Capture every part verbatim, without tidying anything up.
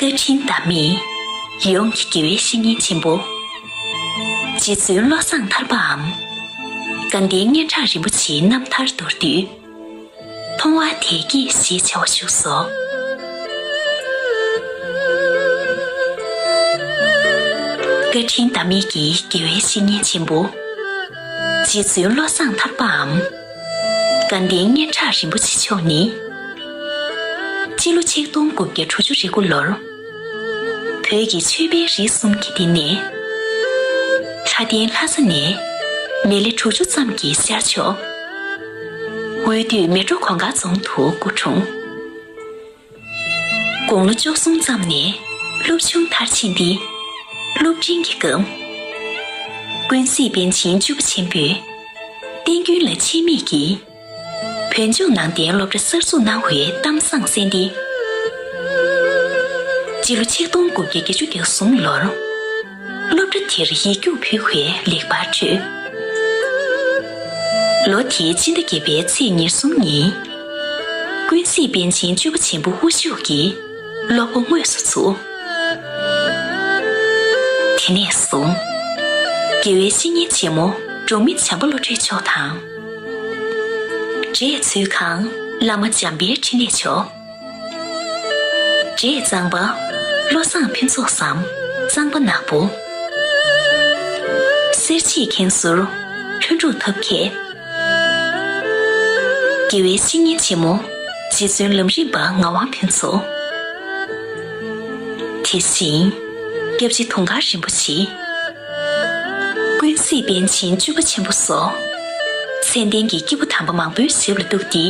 བཀའ་དྲིན་ཟླ་མེད། ཡོངས་ཀྱི་དགེ་བའི་བཤེས་གཉེན་ཆེན་པོ། རྗེ་བཙུན་བློ་བཟང་ཐར་པའམ། དགའ་ལྡན་སྙན་གྲགས་རིན་པོ་ཆེའི་རྣམ་ཐར་མདོར་བསྡུས། མཐོང་བ་དལ་བགྱིས་ཞེས་བྱ་བ་བཞུགས་སོ། བཀའ་དྲིན་ཟླ་མེད་ཀྱི་དགེ་བའི་བཤེས་གཉེན་ཆེན་པོ། རྗེ་བཙུན་བློ་བཟང་ཐར་པའམ། དགའ་ལྡན་སྙན་གྲགས་རིན་པོ་ཆེ་མཆོག་ནི། སྤྱི་ལོ་ཆིག་སྟོང་དགུ་བརྒྱ་དྲུག་ཅུ་རེ་དགུ་ལོར། བོད་ཀྱི་ཆོས་པའི་རིགས་གསུམ་གྱི་སྡེ་ནས། ལྷ་ལྡན་ལྷ་ས་ནས་མི་ལེ་དྲུག་ཅུ་ཙམ་གྱིས་ཤར་ཕྱོགས། འོས་བསྡུས་མལ་གྲོ་གུང་དཀར་རྫོང་དུ་སྐུ་འཁྲུངས། དགུང་ལོ་བཅུ་གསུམ་ཙམ་ནས་སློབ་ཆུང་མཐར་ཕྱིན་ཏེ། སློབ་འབྲིང་གི་སྐབས། ཀུན་གཟིགས་པཎ་ཆེན་བཅུ་པ་ཆེན་པོས་བསྟན་རྒྱུན་ལ་ཆད་མེད་ཀྱིས་བོད་ལྗོངས་ནང་བསྟན་སློབ་གྲྭ་གསར་འཛུགས་གནང་བའི་གཏམ་བཟང་གསན་ཏེ། སྤྱི་ལོ་ཆིག་སྟོང་དགུ་བརྒྱ་བརྒྱད་ཅུ་གྱ་གསུམ་ལོར། སློབ་གྲྭ་དེར་ཡིག་རྒྱུགས་ཕུལ་བའི་ལེགས་པར་གྲོལ། ལོ་དེའི་སྤྱི་ཟླ་བརྒྱད་པའི་ཚེས་ཉེར་གསུམ་ཉིན། ཀུན་གཟིགས་པཎ་ཆེན་བཅུ་པ་ཆེན་པོ་དབུ་བཞུགས་ཀྱིས་སློབ་གོ་དངོས་སུ་ཚུགས། དེ་ནས་བཟུང་། དགེ་བའི་བཤེས་གཉེན་ཆེན་མོ་འབྲོག་མི་བྱམས་པ་བློ་གྲོས་མཆོག་དང་། འབྲས་ཚོས་ཁང་བླ་མ་འཇམ་དཔལ་འཕྲིན་ལས་མཆོག། འབྲས་གཙང་པ་བློ་བཟང་ཕུན་ཚོགས་སམ་གཙང་པ་ནག་པོ། གསེར་བྱེས་མཁན་ཟུར་ལྷུན་གྲུབ་ཐབས་མཁས། དགེ་བའི་བཤེས་གཉེན་ཆེན་མོ་རྗེ་བཙུན་ལམ་རིམ་པ་ངག་དབང་ཕུན་ཚོགས། དེ་བཞིན་སྐྱབས་རྗེ་དུང་དཀར་རིན་པོ་ཆེ། ཀུན་གཟིགས་པཎ་ཆེན་བཅུ་པ་ཆེན་པོ་སོགས། མཚན་ལྡན་གྱི་སྐྱེས་བུ་དམ་པ་མང་པོའི་ཞབས་ལ་གཏུགས་ཏེ།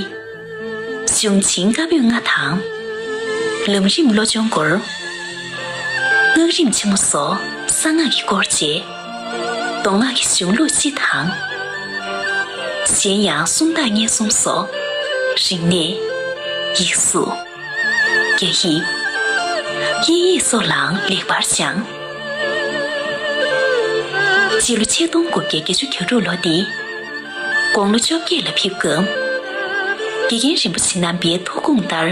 གཞུང་ཆེན་བཀའ་པོད་ལྔ་དང་། ལམ་རིམ་བློ་སྦྱོང་སྐོར། སྔགས་རིམ་ཆེན་མོ་སོགས་གསང་སྔགས་ཀྱི་སྐོར་བཅས། མདོ་སྔགས་ཀྱི་གཞུང་ལུགས་སྤྱི་དང་། གཞན་ཡང་སུམ་རྟགས་མངོན་སུམ་སོགས། རིག་གནས། ཡིག་གཟུགས། རྒྱ་ཡིག་དབྱིན་ཡིག་སོགས་ལའང་ལེགས་པར་སྦྱངས། སྤྱི་ལོ་ཆིག་སྟོང་དགུ་བརྒྱ་བརྒྱད་ཅུ་གྱ་དྲུག་ལོ་སྟེ། དགུང་ལོ་བཅོ་བརྒྱད་ལ་ཕེབས་སྐབས། དགེ་རྒན་རིན་པོ་ཆེ་རྣམ་པའི་ཐུགས་དགོངས་ལྟར།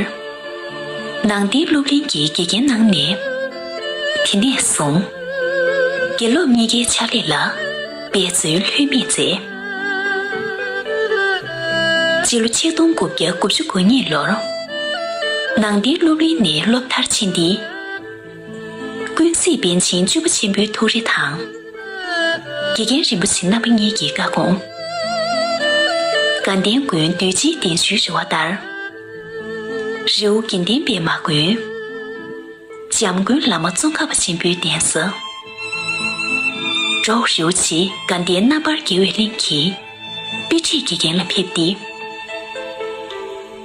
ནང་བསྟན་སློབ་གླིང་གི་དགེ་རྒན་གནང་ནས། དེ་ནས་བཟུང་། དགེ་སློབ་གཉིས་ཀའི་ཕྱག་ལས་ལ་འབད་བརྩོན་ལྷོད་མེད་མཛད། སྤྱི་ལོ་ཆིག་སྟོང་དགུ་བརྒྱ་དགུ་བཅུ་གོ་གཉིས་ལོར། ནང་བསྟན་སློབ་གླིང་ནས་སློབ་མཐར་ཕྱིན་ཏེ། ཀུན་གཟིགས་པཎ་ཆེན་བཅུ་པ་ཆེན་པོའི་ཐུགས་རེ་དང་། དགེ་རྒན་རིན་པོ་ཆེ་རྣམ་པ་གཉིས་ཀྱི་བཀའ་དགོངས། དགའ་ལྡན་དགོན་འདུས་སྤྱིའི་གདན་ཞུའི་རེ་བ་ལྟར། རི་བོ་དགེ་ལྡན་པད་མ་དགོན། འཇམ་མགོན་བླ་མ་ཙོང་ཁ་པ་ཆེན་པོའི་གདན་ས། འབྲོག་རི་བོ་ཆེ་དགའ་ལྡན་རྣམ་པར་རྒྱལ་བའི་གླིང་གི་དཔེ་ཁྲིད་དགེ་རྒན་ལ་ཕེབས་ཏེ།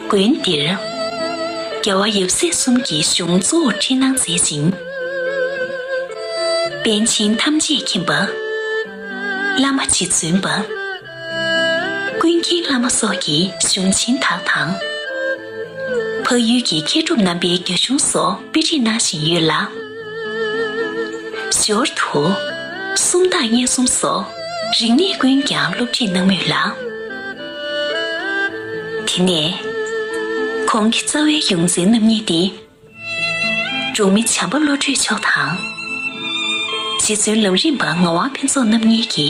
དགོན་འདིར་རྒྱལ་བ་ཡབ་སྲས་གསུམ་གྱི་གཞུང་གཙོ་བོར་ཁྲིད་གནང་མཛད་ཅིང་། པཎ་ཆེན་ཐམས་ཅད་མཁྱེན་པ། བླ་མ་རྗེ་བཙུན་པ། ཀུན་མཁྱེན་བླ་མ་སོགས་ཀྱི་གཞུང་ཆེན་དག་དང་། འཕགས་ཡུལ་གྱི་མཁས་གྲུབ་རྣམ་པའི་རྒྱ་གཞུང་སོགས་དཔེ་ཁྲིད་གནང་བཞིན་ཡོད་ལ། ཞོར་དུ། སུམ་རྟགས་མངོན་སུམ་སོགས་རིག་གནས་ཀུན་ཀྱང་སློབ་ཁྲིད་གནང་མུས་ལ། དེ་ནས། ཁོང་གི་རྩ་བའི་ཡོངས་འཛིན་རྣམ་གཉིས་ཏེ། འབྲོག་མི་བྱམས་པ་བློ་གྲོས་མཆོག་དང་། རྗེ་བཙུན་ལམ་རིམ་པ་ངག་དབང་ཕུན་ཚོགས་རྣམ་གཉིས་ཀྱི་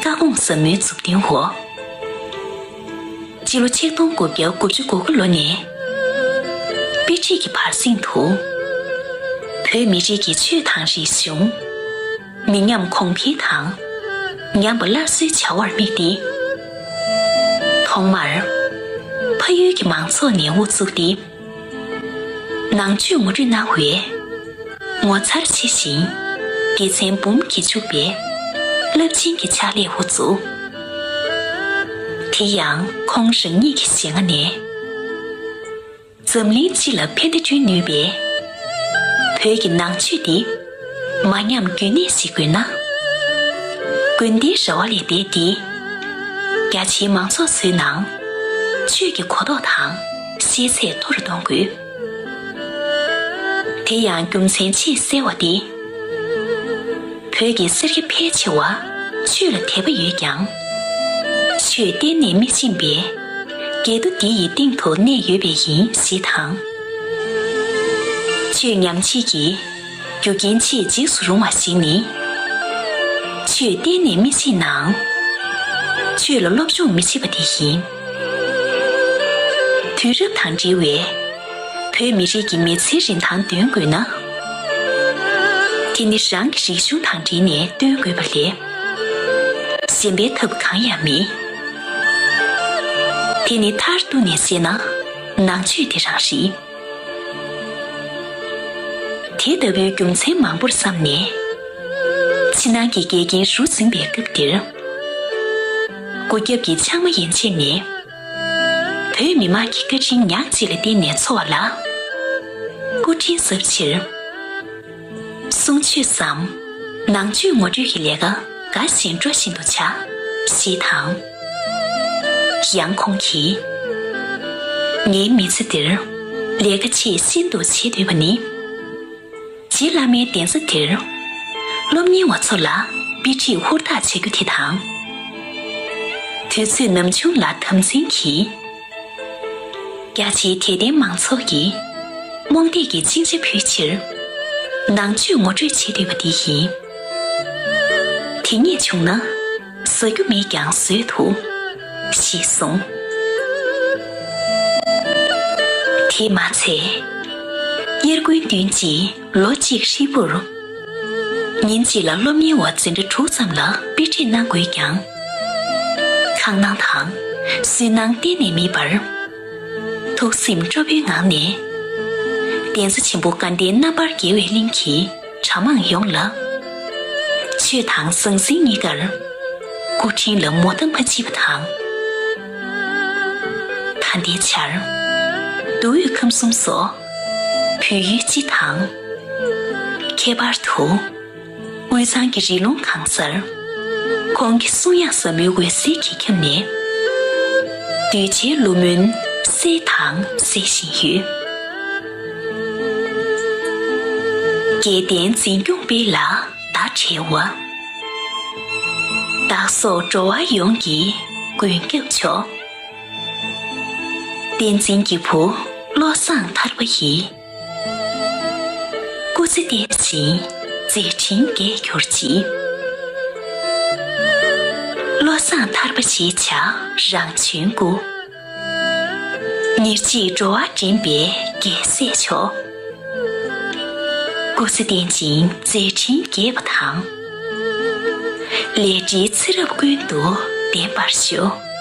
བཀའ་དགོངས་ཟབ་མོའི་མཛུབ་སྟོན་འོག། སྤྱི་ལོ་ཆིག་སྟོང་དགུ་བརྒྱ་དགུ་བཅུ་གོ་དགུ་ལོ་ནས། དཔེ་ཁྲིད་ཀྱི་བར་གསེང་དུ། བོད་མི་རིགས་ཀྱི་ཆོས་དང་རིག་གཞུང་། མི་ཉམས་གོང་འཕེལ་དང་། ཉམས་པ་སླར་གསོའི་བྱ་བར་དམིགས་ཏེ། ཐོག་མར། ཕ་ཡུལ་གྱི་མང་ཚོགས་ནས་དབུ་བཙུགས་ཏེ། ནང་ཆོས་ངོ་སྤྲོད་གནང་བའི་ངོ་མཚར་ཆེ་ཞིང་དགེ་མཚན་འབུམ་གྱིས་ཕྱུག་པའི་རླབས་ཆེན་གྱི་ཕྱག་ལས་དབུ་བཙུགས། དེ་ཡང་ཁོང་རང་ཉིད་ཀྱི་ཞལ་སྔ་ནས། འཛམ་གླིང་སྤྱི་ལ་ཕན་བདེ་བསྐྲུན་ནུས་པའི་བོད་ཀྱི་ནང་ཆོས་འདི་མ་ཉམས་རྒྱུན་གནས་ཤིག་དགོས་ན། དགོན་སྡེའི་ར་བ་ལས་འདས་ཏེ། རྒྱ་ཆེའི་མང་ཚོགས་ཚོའི་ནང་ཆོས་ཀྱི་གོ་རྟོགས་དང་ཤེས་ཚད་མཐོ་རུ་གཏོང་དགོས། དེ་ཡང་རྒྱུ་མཚན་ཆེས་གསལ་བ་སྟེ། བོད་ཀྱི་སེར་སྐྱ་ཕལ་ཆེ་བ་ཆོས་ལ་དད་པ་ཡོད་ཀྱང་། ཆོས་གཏན་ནས་མི་སྦྱིན་པས་འགལ་འདུ་འདི་ཡི་སྟེང་དུ་གནས་ཡོད་པས་ཡིན་ཞེས་དང་། ཆོས་ཉམས་བྱེད་ཀྱི་རྒྱུ་རྐྱེན་ཆེས་འཇིགས་སུ་རུང་བ་ཞིག་ནི། ཆོས་གཏན་ནས་མི་ཤེས་ནའང་། ཆོས་ལ་སློབ་སྦྱོང་མི་བྱེད་པ་དེ་ཡིན། དུས་རབས་དང་འབྲེལ་བའི་བོད་མི་རིགས་ཀྱི་མི་ཚེའི་རིན་ཐང་འདོན་དགོས་ན། དེ་ནི་རང་གི་རིག་གཞུང་དང་འབྲེལ་ནས་འདོན་དགོས་པ་ལས། གཞན་པའི་ཐབས་གང་ཡང་མེད། དེ་ནི་མཐར་གཏུགས་ནས་བཤད་ན་ནང་ཆོས་དེ་རང་རེད། དེ་ལྟ་བུའི་རྒྱུ་མཚན་མང་པོར་བསམས་ནས། ཕྱི་ནང་གི་འགལ་རྐྱེན་རུ་འཛིན་པའི་སྐབས་འདིར། སྐུ་རྒྱབ་ཀྱི་ཕྱག་མ་ཡན་ཆད་ནས། བོད་མི་མང་གི་བཀའ་དྲིན་ཉག་གཅིག་ལ་བརྟེན་ནས་འཚོ་བ་ལ། སྐུ་དྲིན་གཟབ་ཕྱིར། གསུང་ཆོས་སམ། ནང་ཆོས་ངོ་སྤྲོད་ཀྱི་ལས་ཀ་དགའ་ཞིང་སྤྲོ་བཞིན་དུ་བྱ། ཞེས་དང་། ཡང་ཁོང་གིས། ངའི་མི་ཚེ་འདིར་ལས་ཀ་ཆེས་ཤིན་ཏུ་བྱེད་འདོད་པ་ནི། རྗེ་བླ་མའི་གདན་ས་འདིར་སློབ་གཉེར་བ་ཚོ་ལ་དཔེ་ཁྲིད་ཧུར་ཐག་བྱ་རྒྱུ་དེ་དང་། དུས་ཚོད་ནམ་བྱུང་ལ་དམ་འཛིན་གྱིས། རྒྱ་ཆེའི་དད་ལྡན་མང་ཚོགས་ཀྱི་རྨོངས་དད་ཀྱི་ཅིང་ཆ་ཕུལ་ཕྱིར། ནང་ཆོས་ངོ་སྤྲོད་བྱེད་འདོད་པ་འདི་ཡིན། དེ་ཉིད་བྱུང་ན་ཟ་རྒྱུ་མེད་ཀྱང་བཟོད་ཐུབ། ཞེས་གསུངས། དེས་མ་ཚད། དབྱར་དགུན་བདུན་གྱི་ལོ་གཅིག་ཧྲིལ་པོར། ཉིན་གཅིག་ལ་སློབ་གཉེར་བ་འཛིན་གྲྭ་དྲུག་ཙམ་ལ་དཔེ་ཁྲིད་གནང་དགོས་ཀྱང་། ཁེངས་སྣང་དང་སུན་སྣང་གཏན་ནས་མེད་པར། ཐུགས་སེམས་སྤྲོ་པོའི་ངང་ནས། གདན་ས་ཆེན་པོ་དགའ་ལྡན་རྣམ་པར་རྒྱལ་བའི་གླིང་གི་གྲྭ་མང་ཡོངས་ལ། ཆོས་དང་ཟང་ཟིང་གཉིས་ཀར་སྐུ་དྲིན་ལ་མོ་ཟླ་མ་མཆིས་པ་དང་། ད་ལྟའི་ཆར་མདོ་དབུས་ཁམས་གསུམ་སོགས་བོད་ཡུལ་སྤྱི་དང་། ཁྱད་པར་དུ་དབུས་གཙང་གི་རི་ལུང་གང་སར་ཁོང་གི་གསུང་དབྱངས་ཟབ་མོའི་འོད་ཟེར་གྱིས་ཁྱབ་ནས། གདུལ་བྱའི་བསླུ་སྨོན་གསལ་དང་གསལ་བཞིན་ཡོད། རྒྱལ་བསྟན་འཛིན་སྐྱོང་སྤེལ་ལ་ཟླ་བྲལ་བ། བདག་སོགས་འགྲོ་བ་ཡོངས་ཀྱི་མགོན་སྐྱབས་མཆོག། བསྟན་འཛིན་སྐྱེས་བུ་བློ་བཟང་ཐར་པ་ཡིས། སྐུ་ཚེ་བརྟན་ཅིང་མཛད་འཕྲིན་རྒྱས་གྱུར་ཅིག། བློ་བཟང་ཐར་པ་ཞེས་བྱ་རང་བྱོན་སྐུ། ཉེར་གཅིག་འགྲོ་བ་འདྲེན་པའི་རྒྱལ་སྲས་མཆོག། སྐུ་ཚེ་བརྟན་ཅིང་མཛད་འཕྲིན་རྒྱས་པ་དང་། ལས་འབྲེལ་ཚེ་རབས་ཀུན་ཏུ་བརྟན་པར་ཤོག།